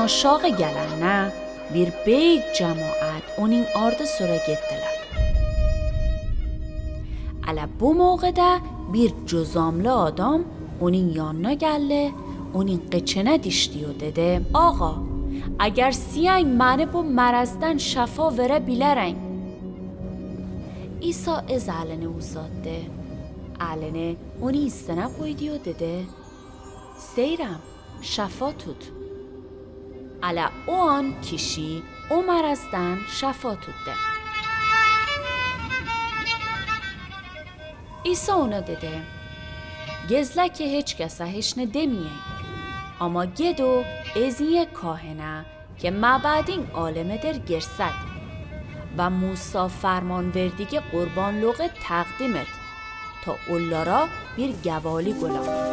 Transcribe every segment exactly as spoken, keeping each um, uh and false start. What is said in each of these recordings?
Aşağı gelenä bir büyük cemaat onun ardı sıra gittiler. Ala bu mevqida bir cüzamlı adam onun yanına geldi, onun qıçına dişti-u dedi: "Ağa, eger siyeyn meni bu merezden şefa verebilereyn." İsa öz elini uzattı. Elini onun üstüne qoydu-u dedi: "Seyrem, şefa tut." Ala o an kişi o merezden şefa tuttı. İsa ona dedi: "Gizle ki hiç kese hiç ne demiyeyn. Ama git-u eziye kahine ki mebedin alemidir girset ve Musa ferman verdigi qurbanlığı taqdim et. Ta ollara bir gevali olam."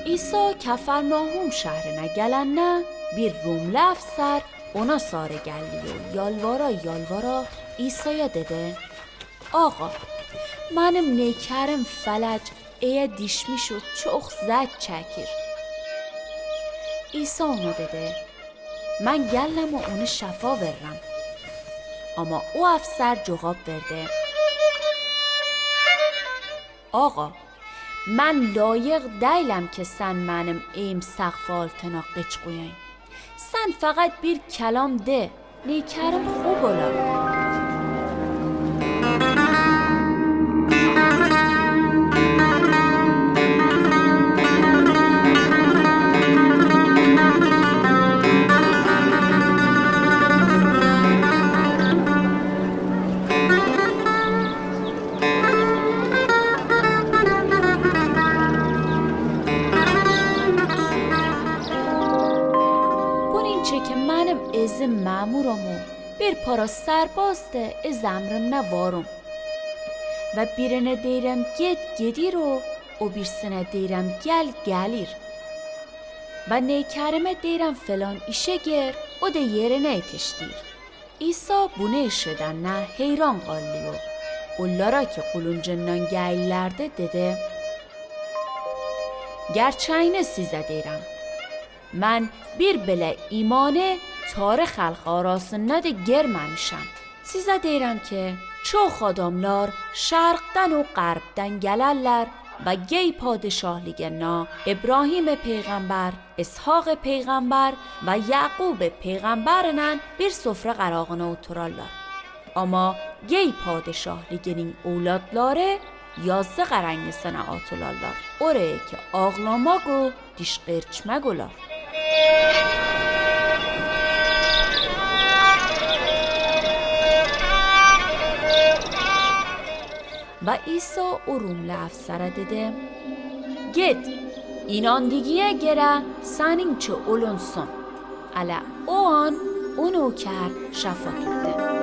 İsa Kafarnaum şehrine gelende bir rumlu efser ona sarı geldi-u yalvara-yalvara İsaya dedi: "Ağa, menim nökerim felec eye dişmiş-u çoq zat çekir." İsa ona dedi: "Men gellem-u onu şefa verrem." Ama o efser cogap verdi: "Ağa, men layıq deylem ki sen menim eyim saqfı altına qıç qoyayn. Sen feqat bir kelam de, nökerim hop ola." Bunıncı ki menim özüm memuram-u, bir para serbaz de öz emrimne varum. Ve birine deyrem git, gedir-u, o birisine deyrem gel, gelir. Ve nökerime deyrem filan işe gir, o de yerine etiştir. İsa bunı eşidende heyran qaldı-u. Ollara ki quluncından geyllerdi dedi: "Gerçeğini size deyrem. Men bir bile imanı tarı halqı arasında de germemişem. Size deyrem ki, çoq adamlar şarqdan-u ğarbdan geleller ve gey padişahlıgına İbrahimi peyğamber, İshaqi peyğamber ve Yaqubı peyğamberinen bir sofra qırağına oturallar. Ama gey padişahlıgının ovlatları yazı qarangisına atılallar. Oraya ki ağlamaq-u dişqırçmaq olar." Ve İsa o rumlu efsere dedi: "Git, inandıgıya göre senincä olunsın." Ala o an o nöker şefa tuttı.